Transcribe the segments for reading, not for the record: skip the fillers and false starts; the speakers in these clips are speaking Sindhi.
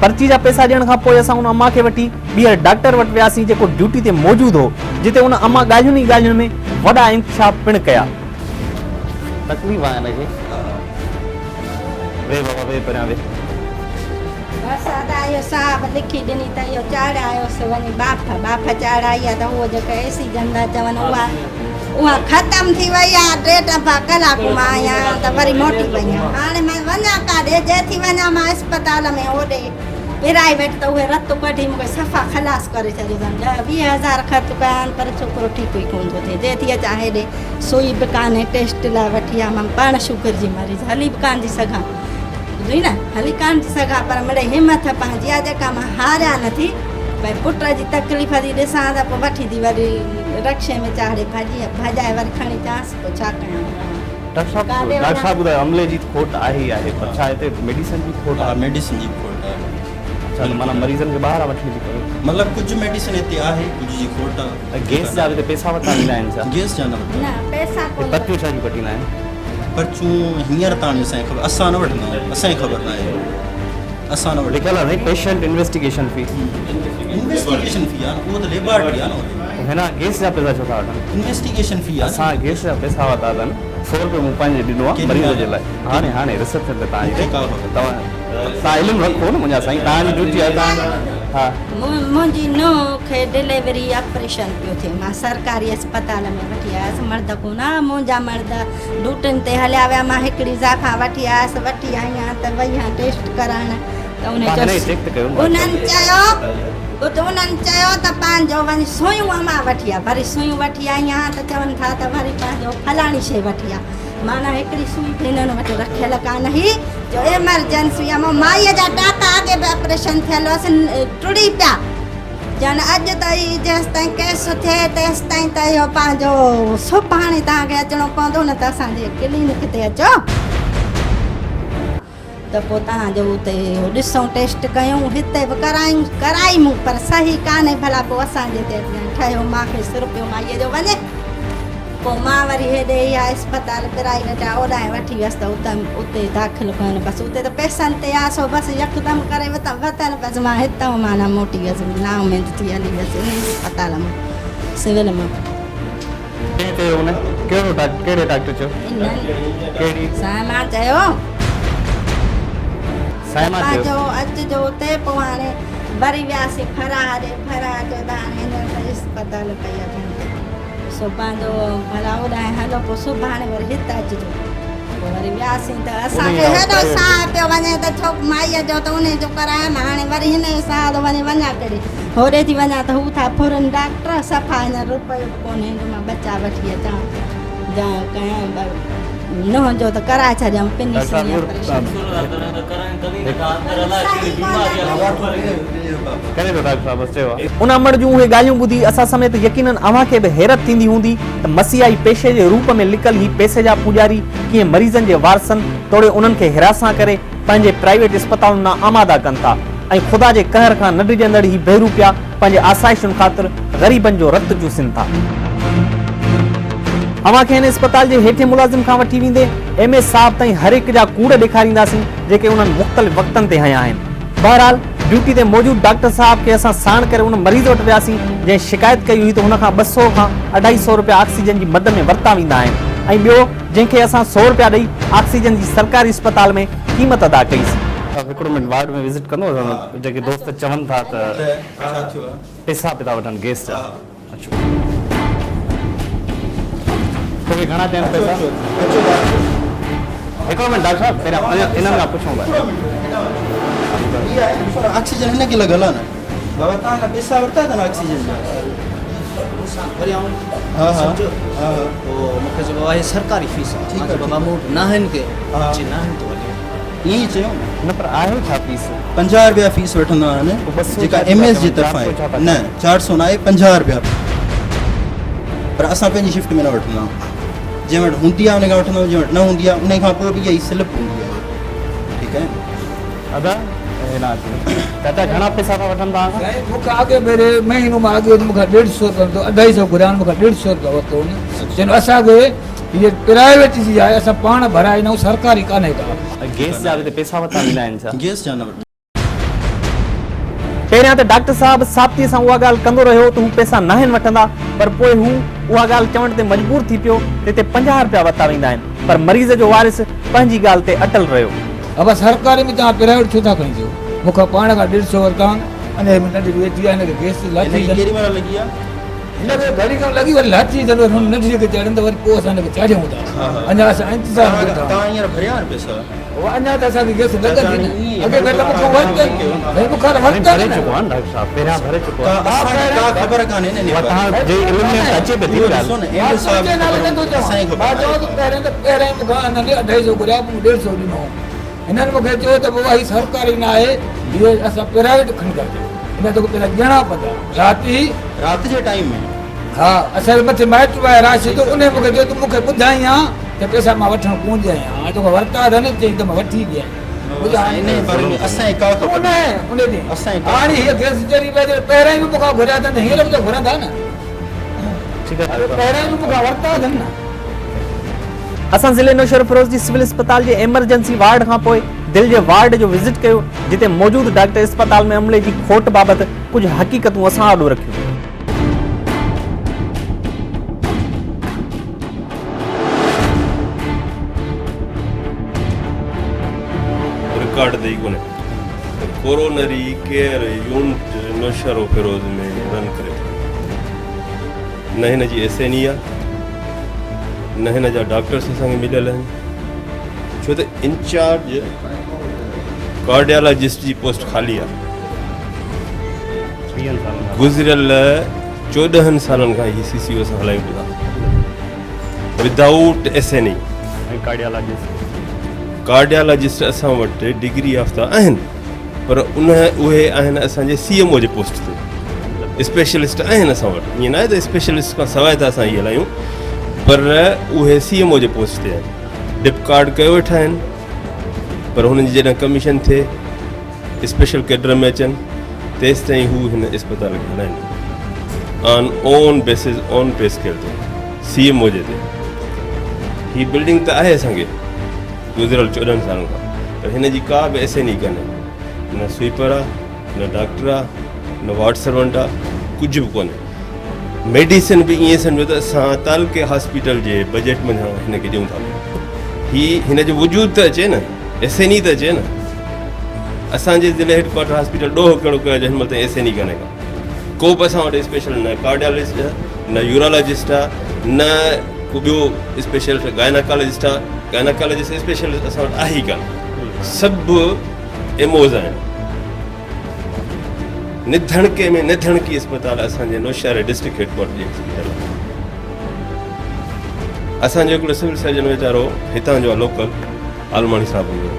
پرچي جا پئسا ڏيڻ کان پوء اسان ان امان کي وٺي ٻيهر ڊاڪٽر وٽ وياسين جيڪو ڊيوٽي تي موجود هو جتي ان امان ڳالهين ئي ڳالهين ۾ وڏا انڪشاف پڻ ڪيا. تڪليف آهي هن کي. ويهه بابا ويهه پريان ويهه. بس ادا اهو صاحب لکي ڏني ته اهو چاڙهايوس وڃي ٻاڦ ٻاڦ چاڙهائي آ ته هو جيڪا ايسي جن ٿا چون اها اها ختم ٿي وئي آ ٽي ٽپا ڪلاڪ مان آهيان ته وري موٽي وئي آهيان هاڻي مان وڃان ڪاڏي جي ٿي وڃان مان اسپتال ۾ هوڏي پرائيويٽ ته اهي رت ڪڍي مونکي صفا خلاص ڪري ڇڏيو اٿن ڏهه ويهه هزار خرچ ڪيا آهن پر ڇوڪرو ٺيڪ ئي ڪونه ٿو ٿئي جي ٿي اچان هيڏي سوئي به ڪانهي ٽيسٽ لاء وٺي آ مان پاڻ شگر جي مريض هلي به ڪانه ٿي سگهان ٻڌئي نه هلي ڪانه ٿي سگهان پر مڙئي همٿ پنهنجي آ جيڪا مان هاريان نه ٿي ڀئي پٽ جي تڪليف ٿي ڏسان ته پوء وٺي ٿي وري رڪشي ۾ چاڙهي ڀڄي ڀڄائي وري کڻي اچانس پوء ڇا ڪيان ڊاڪٽر صاحب ڊاڪٽر صاحب ٻڌايو عملي جي کوٽ آهي ئي آهي پر ڇا هتي ميڊيسن جي کوٽ آهي؟ ها ميڊيسن جي کوٽ آهي. اڇا ته معنيٰ مريضن کي ٻاهران وٺڻي ٿي پوي. مطلب ڪجهه ميڊيسن هتي آهي ڪجهه جي کوٽ آهي. ته گيس جا به هتي پئسا ورتا ويندا آهن ڇا؟ گيس جا نه ورتا. نه پئسا ڪونه. پرچيون ڇا جون ڪٽيندا آهن؟ پرچيون هينئر تاڻي اسان کي خبر اسان نه وٺندا آهيون اسان کي خبر نه آهي اسان نه وٺندا. لکيل آهي سائين پيشنٽ انويسٽيگيشن في. انويسٽيگيشن في آهي نه اهو ته ليبارٽري آهي نه. هن گيس جا پئسا ڇو ٿا وٺن؟ انويسٽيگيشن في آهي. اسان گيس جا پئسا ورتا اٿن. سو روپيو مون پنهنجي ڏنو آهي مريض جي لاء. هاڻي هاڻي رسيپشن تي توهان جي توهان توهان علم رکو نه منهنجا سائين توهان جي ڊيوٽي آهي توهان ها. منهنجي نونهن کي ڊليوري آپريشن پيو ٿئي مان سرڪاري اسپتال ۾ وٺي آيس مرد ڪونه ها منهنجا مرد ڊيوٽين تي هليا ويا مان هڪڙي زائفان وٺي آيس وٺي آئي آهيان ته وئي آهيان ٽيسٽ ڪرائڻ ته انهن چيو انهن چيو ته پنهنجو وڃ سويون امان وٺي آ وري سويون وٺي آئي آهيان ته چون ٿا ته وري پنهنجو فلاڻي شيء وٺي آ معنيٰ هڪڙي سوئي به هنن وٽ رکيل ڪانه هئي جو ايمرجنسي آ مون مائيء جا ٽاڪا اڳي به آپريشن ٿيل هئس ٽڙي پيا چون اڄ ته هي جيستائين ڪيس ٿئي تيستائين ته اهو پنهنجو سڀاڻي توهان کي اچڻو پوندو نه ته اسان جي ڪلينڪ تي اچو. ته پوء توهان جو اتي اهو ڏسون ٽيسٽ ڪيون هتي به ڪرايون ڪرائي مون پر صحيح ڪانهي ڀلا پوء اسان جي هتي ٺهيو مان کي سر پيو مائيء جو وڃي پوء مان وري هيڏي اها اسپتال پرائيويٽ آهي اوڏانهن وٺي ويس ته اتي اتي داخل ڪين بس اتي ته پئسن تي آ سو بس يڪدم ڪري وتن بس مان هتان معنيٰ موٽي ويس نااميد ٿي هلي ويس ان اسپتال مان سول مان. ڪنهن چيو ان ڪهڙو ڊاڪٽر ڪهڙي ڊاڪٽر چيو ڪهڙي سائما چيو سائما چيو پنهنجو اچجو اتي پوء هاڻي وري وياسين فراح ڏي فراح چيو ته هاڻي هينئر ته اسپتال پئي آهي سو پنهنجو ڀلا اوڏانهن هلو پوء سڀاڻي وري هت اچجو پوء وري وياسين ته اسان کي هيڏو ساهه پيو وڃي ته ڇو مائيء جو ته انهي جو ڪرايم هاڻي وري هن جو ساهه ٿو وڃي وڃان ڪهڙي هوڏي ٿي وڃان ته هو ٿا ڦرن ڊاڪٽر صفا هينئر رپيو به ڪونهي جو مان ٻچا وٺي اچان جا ڪيان ننهن جو ته ڪرائي ڇڏيم پني سني آپريشن. ان امڙ جون اهي ڳالهيون ٻڌي اسان سميت يقينن اوهان کي به حيرت ٿيندي هوندي ته مسيحائي پيشي جي روپ ۾ لڪل هي پئسي جا پوڄاري ڪيئن مريضن جي وارثن توڙي انهن کي هراسان ڪري پنهنجي پرائيويٽ اسپتالن ڏانهن آماده ڪن ٿا ۽ خدا جي قهر کان نه ڊڄندڙ هي بهروپيا پنهنجي آسائشن خاطر غريبن جو رت چوسين ٿا. اوهان کي هن اسپتال جي هيٺين ملازم کان وٺي ويندي ايم ايس صاحب تائين هر هڪ جا ڪوڙ ڏيکارينداسين جيڪي انهن مختلف وقتن تي هنيا آهن. بهرحال ڊيوٽي تي موجود ڊاڪٽر صاحب کي اسان ساڻ ڪري ان مريض وٽ وياسين جنهن شڪايت ڪئي هئي ته هن کان 200 کان اڍائي سئو رپيا آڪسيجن جي مد ۾ ورتا ويندا آهن ۽ ٻيو جنهن کي اسان سئو رپيا ڏئي آڪسيجن جي سرڪاري اسپتال ۾ قيمت ادا ڪئي سين. صاحب هڪڙو منٽ وارڊ ۾ وزٽ ڪندو جيڪي دوست چون ٿا ته پيسا پيا ٿا وٺن گيس جا اچو توکي گهڻا چين پئسا هڪڙو منٽ ڊاڪٽر صاحب پهريان انهن کان پڇون ٿا آڪسيجن هن کي لڳل آهي نه بابا توهان کان پئسا ورتا اٿن آڪسيجن جا ها ها ها پوء مون کي چيو بابا هي سرڪاري فيس آهي مان چيو بابا مون وٽ ناهن ڪي چي ناهن ته وٺي ائين ئي چيو نه پر آهي ڇا فيس؟ 50 رپيا فيس وٺندا آهن جيڪا ايم ايس جي طرفان آهي نه 400 نه آهي 50 رپيا پر اسان پنهنجي شفٽ ۾ نه وٺندا آهيون جنهن وٽ هوندي آهي ان کان وٺندا آهيون جنهن وٽ نه هوندي آهي ان کان پوء به اها ئي سلپ هوندي آهي ٺيڪ آهي ادا هيڏانهن اچو چاچا گهڻا پئسا ٿا وٺن توهان کان؟ سائين مون کان اڳي ڀيري مهينو مان اڳي مون کان ڏيڍ سو رپيا ورتو اڍائي سو گهريان مون کان ڏيڍ سو رپيا ورتو هن چين اسان کي هي پرائيويٽ جي آهي اسان پاڻ ڀرائيندا آهيون سرڪاري ڪانهي ڪا. گيس جا به ته پئسا ورتا ويندا آهن ڇا؟ گيس جا نه وٺندا. پهريان ته ڊاڪٽر صاحب ثابتي سان اها ڳالهه ڪندو رهيو ته هو پئسا ناهن وٺندا پر پوء هو اها ڳالهه چوڻ تي مجبور ٿي پيو ته هتي 50 رپيا ورتا ويندا آهن پر مريض جو وارث پنهنجي ڳالهه تي اٽل رهيو. ابا سرڪاري ۾ توهان پرائيويٽ ڇو ٿا کڻي چئو؟ مون کان پاڻ کان ڏيڍ سئو ورتا آهن اڃا هي ننڍڙي ويٺي آهي هن کي گئس لاٿي هن کي ڪيڏي مهل لڳي آهي؟ هن کي گهڙي کن لڳي وري لاٿي اٿن وري هن ننڍڙي کي چاڙهين ته وري پوء اسان هن کي چاڙهيون ٿا اڃا اسان انتظار ۾ ويٺا آهيون. توهان هينئر ڀريا آهن پئسا؟ هو اڃا ته اسان کي گئس لڳندي نه اڳي ڀيري ته مون کان ورتن ڀئي مون کان ورتن نه. اسان کي ڪا خبر ڪانهي نه انهي باري ۾. اهو ڏسو نه ايم اي صاحب کي خبر هوندي اسان کي خبر مان چوان ٿو پهرين ته پهرين مون کان انهن اڍائي سئو گهريا مون ڏيڍ سئو ڏنو هنن مون کي چيو ته بابا هي سرڪاري نه آهي هي اسان پرائيويٽ کڻي ٿا اچون هن توکي پئسا ڏيڻا پوندا رات ئي رات جي ٽائيم ۾. ها اسان جي مٿي مائٽ به آهي راشد انهي مون کي چيو ته مون کي ٻڌائين ها ته پئسا مان وٺڻ ڪونه ڏيان ها توکان ورتا اٿن چيائين ته مان وٺي ڏيان انهي باري ۾ اسان کي ڪا خبر نه انهي ڏينهن اسان کي هاڻي هي گئس چري پئي ته پهريان به مون کان گهريا اٿن ته هينئر به ته گهرندا نه پهريان به مون کان ورتا اٿن نه. اسان ضلعي نوشهروفيروز جي سول اسپتال جي ايمرجنسي وارڊ کان پوء دل جي وارڊ جو وزٽ ڪيو جتي موجود ڊاڪٽر اسپتال ۾ عملي جي کوٽ بابت ڪجهه حقيقتون اسان آڏو رکيون. رڪارڊ تي ئي ڪونهي ته ڪورونري ڪيئر يونٽ نوشهروفيروز ۾ رن ڪري ٿو نه هن جي ايس اين اي آ نه هن جا ڊاڪٽرس اسان کي مليل آهن ڇو ته انچارج ڪارڊيالاجسٽ جي پوسٽ خالي آ گذريل 14 سالن کان هي سي سي او اسان هلايون پيا without S N E cardiologist اسان وٽ ڊگري يافته آهن پر ان اهي آهن اسان جي سي ايم او جي پوسٽ تي اسپيشلسٽ آهن اسان وٽ ائين ناهي ته اسپيشلسٽ کان سواء ته اسان هي هلايون پر اهي سي ايم او جي پوسٽ تي آهن ڊپ ڪارڊ ڪيو ويٺا آهن پر هنن جي جڏهن ڪميشن ٿئي اسپيشل ڪيڊر ۾ اچن تيستائين هو هن اسپتال کي هلائين on own basis on pay scale تي سي ايم او جي تي هي بلڊنگ ته آهي اسان کي گذريل 14 سالن کان پر هن جي ڪا به ايس اين اي ڪانهي نه سوئپر آ نه ڊاڪٽر آ نه وارڊ سرونٽ آ ڪجهه به ڪونهي ميڊيسن به ائين سمجهو ته اسان تعلقي هاسپيٽل جي بجيٽ منجهان هن کي ڏيون ٿا هي هن جو وجود ته اچي نه ايس اين اي ته اچي نه اسان جي ضلعي هيڊ ڪوارٽر هاسپيٽل ڏوهه ڪهڙو ڪيو جو هن مهل تائين ايس اين اي ڪانهي ڪا ڪو به اسان وٽ اسپيشل نه ڪارڊيالاجسٽ آ نه يورالاجسٽ آ نه ڪو ٻيو اسپيشلسٽ گائناڪالاجسٽ آ گائناڪالاجسٽ اسپيشلسٽ اسان وٽ آهي ئي ڪانه سڀ ايم اوز آهن نڌڻڪي ۾ نڌڻڪي اسپتال اسان جي نوشهري ڊسٽرڪٽ هيڊ ڪوارٽر جي هاسپيٽل آهي اسان جو هڪڙو سول سرجن ويچارو هتان جو لوڪل عالماڻي صاحب هوندو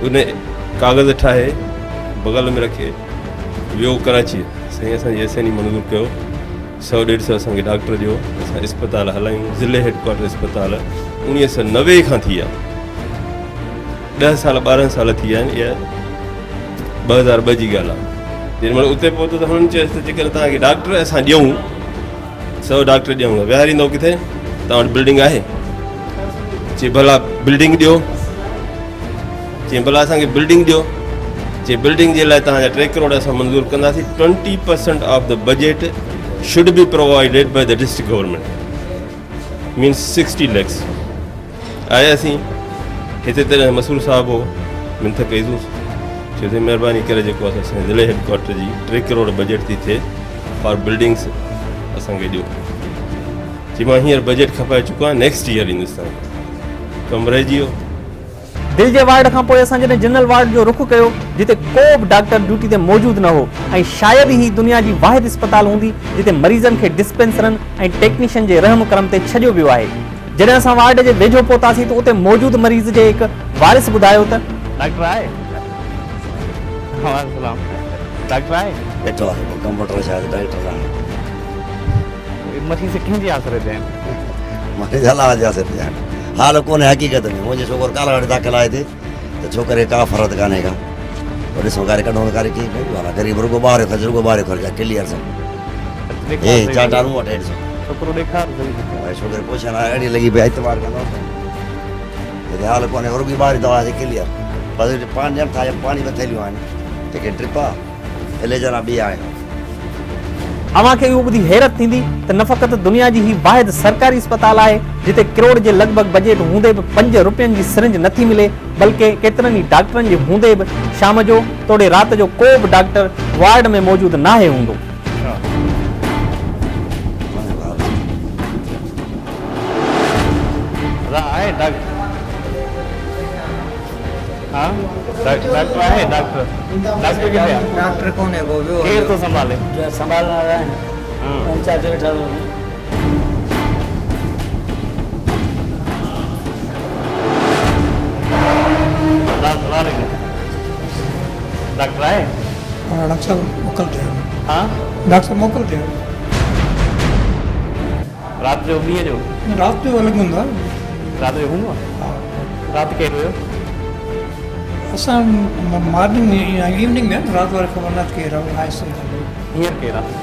هو ان ڪاغذ ٺاهي بغل ۾ رکي ويو ڪراچي سائين اسان جي ايس اين اي منظور ڪيو سو ڏيڍ سو اسان کي ڊاڪٽر ڏيو اسان اسپتال هلايون ضلعي هيڊ ڪوارٽر اسپتال 1990 کان ٿي آ 10 سال 12 سال ٿي ويا آهن اها 2002 جي ڳالهه آ جيڏي مهل اتي پهتو ته هنن چيس ته جيڪڏهن توهان کي ڊاڪٽر اسان ڏيون 100 ڊاڪٽر ڏيون ويهاريندو ڪٿي توهان وٽ بلڊنگ آهي چي ڀلا بلڊنگ ڏيو چي ڀلا اسان کي بلڊنگ ڏيو چي بلڊنگ جي لاء توهان جا 3 ڪروڙ اسان منظور ڪنداسين 20% of the budget should be provided by the district government means 60 lakhs آياسين هتي تڏهن مسرور صاحب هو منٿ ڪئيسونس چيوسين مهرباني ڪري جيڪو اسان ضلعي هيڊ ڪوارٽر جي 3 ڪروڙ بجيٽ ٿي ٿئي فار بلڊنگس اسان کي ڏيو چي مان هينئر بجيٽ کپائي چڪو آهيان نيڪسٽ ايئر ايندس توهان ڪم رهجي ويو. دل جي وارڊ کان پوء اسان جڏهن جنرل وارڊ جو رخ ڪيو جتي ڪو به ڊاڪٽر ڊيوٽي تي موجود نه هو ۽ شايد ئي هي دنيا جي واحد اسپتال هوندي جتي مريضن کي ڊسپينسرن ۽ ٽيڪنيشن جي رحم ڪرم تي ڇڏيو ويو آهي. جڏهن اسان وارڊ جي ويجهو پهتاسين ته اتي موجود مريض جي هڪ وارث ٻڌايو ته. ڊاڪٽر آهي؟ وعليڪم السلام ڊاڪٽر آهي؟ ويٺو آهي ڪمپيوٽر شايد ڊاڪٽر آهي. مريض ڪنهن جي آسري تي آهن؟ مريض الله جي آسري تي آهن. حال ڪونهي حقيقت ۾ منهنجي ڇوڪر ڪالهه وٽ داخل آهي هتي ته ڇوڪري ڪا فرحت ڪانهي ڪا پوء ڏسو ڪاري ڪڍون ڪاري ڪيئن ڪيون والا غريب رڳو ٻاهر خرچ رڳو ٻاهر خرچ آهي ڪليئر سان هي چاٽا مون وٽ ڏسو ڇوڪرو ڏيکار ڀائي ڇوڪري پوشن آهي اهڙي لڳي پئي اعتبار ڪندو هتي حال ڪونهي رڳي ٻاهر دوا آهي ڪليئر بس پاڻي ڏين ٿا يا پاڻي ۾ ٿيليون آهن جيڪي ڊرپ آهي. فليجر آ ٻي آهي. اوهان کي اهو ٻڌي حيرت ٿيندي ته نه فقط دنيا جي هي واحد سرڪاري اسپتال آهي جتي ڪروڙ جي لڳ ڀڳ بجيٽ هوندي به پنج روپين جي سرنج نٿي ملي بلڪه ڪيترن ئي ڊاڪٽرن جي هوندي به شام جو توڙي رات جو ڪو به ڊاڪٽر وارڊ ۾ موجود ناهي هوندو. ڊاڪٽر ڪونهي ڪو ويو ڪير ٿو سنڀالي؟ سنڀالڻ وارا آهن انچارج ويٺل آهن. ڊاڪٽر آهي؟ ها ڊاڪٽر صاحب موڪل تي آهي. ها؟ ڊاڪٽر صاحب موڪل تي آهي. رات جو ڏينهن جو؟ رات جو الڳ هوندو آهي. رات جو هوندو آهي؟ ها. رات ڪير هيو؟ اسان مارننگ ۾ يا ايوننگ ۾ رات واري خبر نه ڪير آهي سي. هينئر ڪير آهي؟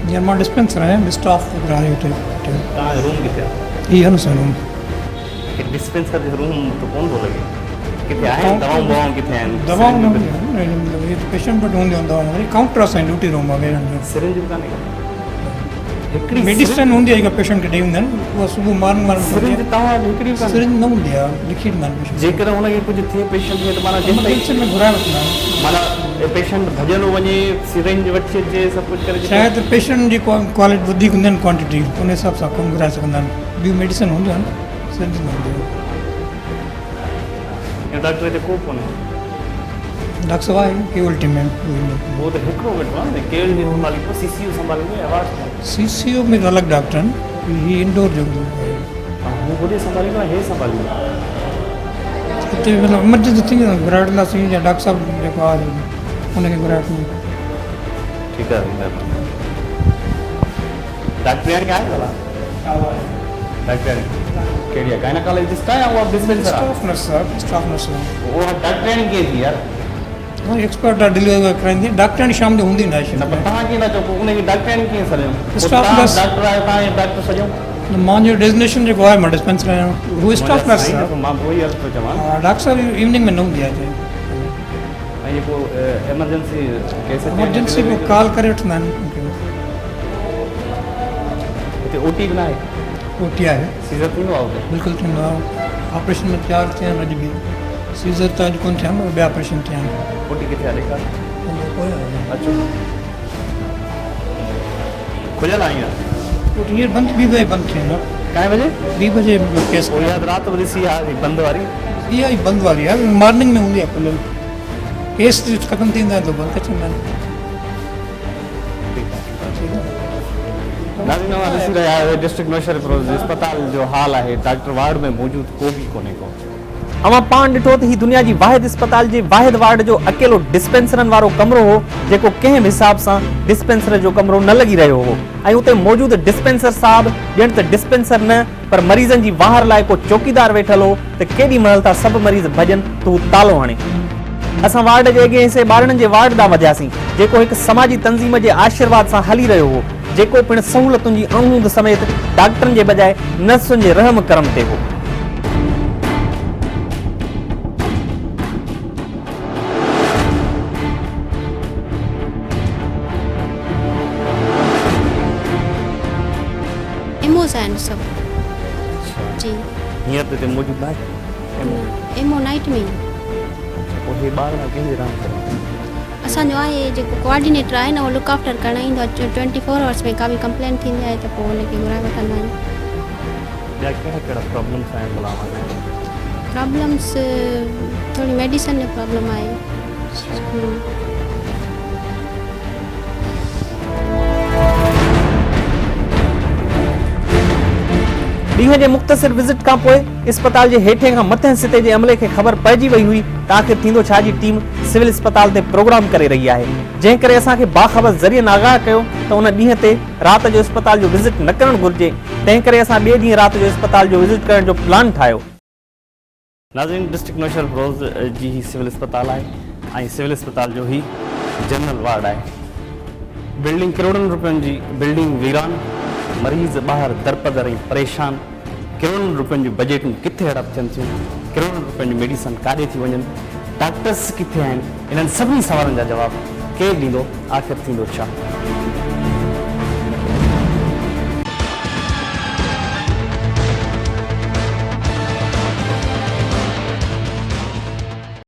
هينئر مان ڊسپينسر آهيان اسٽاف وغيره آهي هتي. توهان جو روم ڪٿي آهي؟ هي آهي نه سائين روم. ڊسپينسر جو روم ته ڪونه ٿو لڳي. ڪٿي آهن دوائون بوائون ڪٿي آهن؟ دوائون نه هونديون آهن پيشنٽ وٽ هونديون آهن دوائون وري ڪائونٽر آهي سائين ڊيوٽي روم آهي ويهڻ جو. سرنج به ڪانهي ڪا؟ هڪڙي ميڊيسن هوندي آهي جيڪا پيشنٽ کي ڏئي ويندا آهن اها صبح مارننگ وارن کي سرنج توهان وٽ هڪڙي به ڪانهي؟ سرنج نه هوندي آهي لکي ڏيندا آهن پيشنٽ کي. جيڪڏهن هن کي ڪجهه ٿئي پيشنٽ کي ته معنيٰ جيستائين ايمرجنسي ۾ گهرائي وٺندا آهن. معنيٰ پيشنٽ ڀڄندو وڃي سرنج وٺي اچي سڀ ڪجهه ڪري جيڪو شايد پيشنٽ جي ڪوالٽي وڌيڪ هوندي آهن ڪوانٽٽي ان حساب سان ڪونه گهرائي سگهندا آهن ٻيون ميڊيسن هونديون آهن سرنج نه هوندي آهي. اهو ڊاڪٽر هتي ڪو ڪونهي. ڊاڪٽر صاحب آهي ڪيولٽي ۾. هو ته هڪڙو ويٺو آهي نه ڪيولٽي سنڀالي ٿو سي سي يو سنڀاليندو يا وارڊ سنڀاليندو. سي سي يو ۾ ته الڳ ڊاڪٽر آهن هي انڊور جو آهي. هو هوڏي سنڀاليندو يا هي سنڀاليندو. هتي مطلب ايمرجنسي ٿيندي ته گهرائي وٺنداسين يا ڊاڪٽر صاحب جيڪو آهي ان کي گهرائي وٺندو. ٺيڪ آهي مهرباني. ڊاڪٽرياڻي آهي ڀلا؟ ڊاڪٽرياڻي ڪهڙي آهي گائناڪالاجسٽ آهي يا اها ڊسپينسر آهي؟ اسٽاف نرس آهي اسٽاف نرس آهي. اها ڊاڪٽرياڻي ڪيئن ٿي يار؟ اها ايڪسپرٽ آهي ڊليوري وغيره ڪرائيندي آهي ڊاڪٽرياڻي شام جو هوندي ناهي نه پر توهان ڪيئن ٿا چئو پوء ان کي ڊاڪٽرياڻي ڪيئن سڏيون؟ اسٽاف نرس ڊاڪٽر آهيو توهان يا ڊاڪٽر سڏيون؟ نه منهنجو ڊيزگنيشن جيڪو آهي مان ڊسپينسر آهيان هو اسٽاف نرس آهي. مان به اهو ئي عرض ٿو چوان. ها ڊاڪٽر صاحب ايوننگ ۾ نه هوندي آهي هتي. ۽ جيڪو ايمرجنسي ڪيس اچي ايمرجنسي پوء ڪال ڪري وٺندا آهن. هتي او ٽي به ناهي؟ او ٽي آهي. سيزر ٿيندو آهي اتي؟ بلڪل ٿيندو آهي. آپريشن ۾ تيار ٿيا آهن اڄ به. سيزر ته اڄ ڪونه ٿيا آهن پر ٻيا آپريشن ٿيا آهن. او ٽي ڪٿي آهي ڏيکار. اچو. کليل آهي هينئر؟ او ٽي هينئر بند ٻي بجي بند ٿي ويندو. ڪائين بجي؟ ٻي بجي ڪيس. اها ته رات به ڏسي آ بند واري. اها ئي بند واري آهي مارننگ ۾ هوندي آهي کليل. ڪيس ختم ٿيندا آهن ته بند ڪري ڇڏيندا آهن. ناظرين اوهان ڏسي رهيا آهيو ڊسٽرڪٽ نوشهرفيروز جي اسپتال جو حال آهي ڊاڪٽر وارڊ ۾ موجود ڪو به ڪونهي ڪو. اوهان پاڻ ڏٺو ته هي دنيا جي واحد اسپتال جي واحد وارڊ جو اڪيلو ڊسپينسرن وارو ڪمرو هو جيڪو ڪنهن به حساب سان ڊسپينسر جو ڪمرو نه لڳي رهيو هو ۽ اتي موجود ڊسپينسر صاحب ڄڻ ته ڊسپينسر نه پر مريضن جي واهر لاء ڪو چوڪيدار ويٺل هو ته ڪيڏي مهل ٿا سڀ مريض ڀڄن ته هو تالو هڻي. اسان وارڊ جي اڳئين حصي ٻارڙن جي وارڊ ڏانهن وڌياسين، جيڪو هڪ سماجي تنظيم جي آشيرواد سان هلي رهيو هو، جيڪو پڻ سهولتن جي اڻهوند سميت ڊاڪٽرن جي بجاء نرسن جي رحم ڪرم تي هو. ايموز آهن سڀ جي. هينئر ته هتي موجود ناهي ايمو. ايمو نائيٽ ۾ ئي. اڇا پوء هي ٻار ڪنهن جي رحم ڪرم تي؟ اسان جو آهي جيڪو ڪوآرڊينيٽر آهي نه اهو لڪ آفٽر ڪرڻ ايندو آهي ٽوئنٽي فور آورس ۾ ڪا به ڪمپلين ٿيندي آهي ته پوء ان کي گهرائي وٺندا آهيون. ٻيا ڪهڙا ڪهڙا پرابلمس آهن ڀلا اوهان کي؟ پرابلمس ٿوري ميڊيسن جو پرابلم آهي. ڏينهن جي مختصر وزٽ کان پوء اسپتال جي هيٺين کان مٿين سطح جي عملي کي خبر پئجي وئي هئي ته آخر ٿيندو ڇا جي ٽيم سول اسپتال تي پروگرام ڪري رهي آهي جنهن ڪري اسان کي باخبر ذريعن آگاهه ڪيو ته ان ڏينهن تي رات جو اسپتال جو وزٽ نه ڪرڻ گهرجي تنهن ڪري اسان ٻئي ڏينهن رات جو اسپتال جو وزٽ ڪرڻ جو پلان ٺاهيو. ناظرين ڊسٽرڪٽ نوشهرفيروز جي هي سول اسپتال آهي ۽ سول اسپتال جو هي جنرل وارڊ آهي. بلڊنگ ڪروڙن روپين جي بلڊنگ ويران، مريض ٻاهر درپدر ۽ پريشان، ڪروڙن روپين جون بجيٽون ڪٿي هڙپ ٿين ٿيون، ڪروڙن روپين جون ميڊيسن ڪاڏي ٿيون وڃن، ڊاڪٽرس ڪٿي آهن، انهن سڀني سوالن جا جواب ڪير ڏيندو؟ آخر ٿيندو ڇا؟